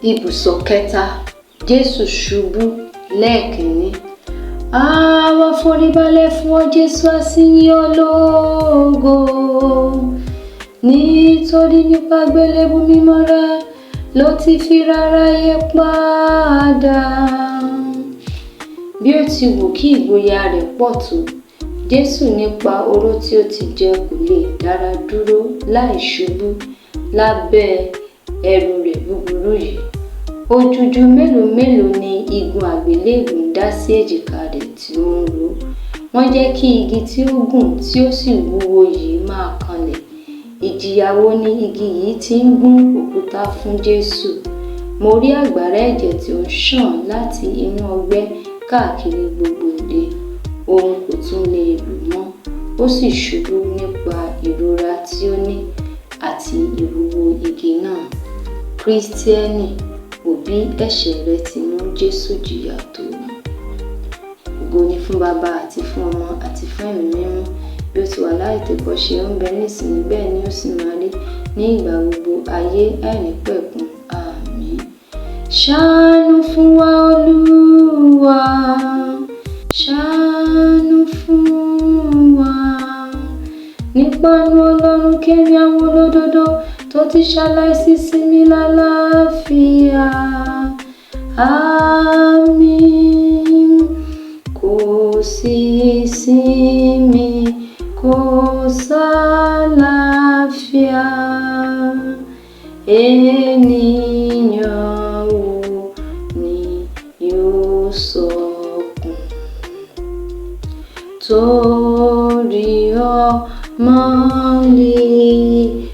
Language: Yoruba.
Ibùsọ̀ kẹta, Jésù ṣubú lẹ́ẹ̀kínní. Àwa foríbalẹ̀ fún ọ Jésù, a sì yìn ọ́ lógo. Nítorí nípa àgbélébùú mímọ́ rẹ ló ti fi ráráyé padà. Bí ó ti wù kí ìgboyà rẹ̀ pọ̀ tó, Jésù nípa oró tí ó ti jẹ kò lè dára dúró láì ṣubú lábẹ́ ẹrù rẹ̀ búburú yìí. Òjùjú mélòó mélòó ni igun àgbélébùú ń dá sí èjìká rẹ̀ tí ó ń ro. Wọ́n jẹ́ kí igi tí ó gùn tí ó sì wúwo yìí máa kanlẹ̀. Ìjìyà wo ni igi yìí ti ń gún òkúta fún Jésù? Mo rí àgbàrá ẹ̀jẹ̀ tí ó ń ṣàn láti inú ọgbẹ́ káàkiri gbogbo òde. Òun kò tún lè lò mọ́, ó sì ṣubú nípa ìrora tí ó ní àti ìwúwo igi náà. Kírísítíẹ́nì, wò bí ẹ̀ṣẹ̀ rẹ ti mú Jésù jìyà tó. Ògo ni fún Baba àti fún Ọmọ àti fún Ẹ̀mí Mímọ́, bí ó ti wà láìtètèkọ́ṣe, ó ń bẹ nísinsìnyí, bẹ́ẹ̀ ni ó sì máa rí ní ìgbà gbogbo ayé àìnípẹ̀kun. Àmín. Ṣàánú fún wa Olúwa, ṣàánú fún wa. Nípa àánú Ọlọ́run kẹ́mi àwọn olódodo tó ti ṣaláìsí sinmi lálàáfíà. Àmín. Kò sí ìsinmi, kò sálàáfíà. Ènìyàn wo ni yóò sọkún? Torí ọmọ lè.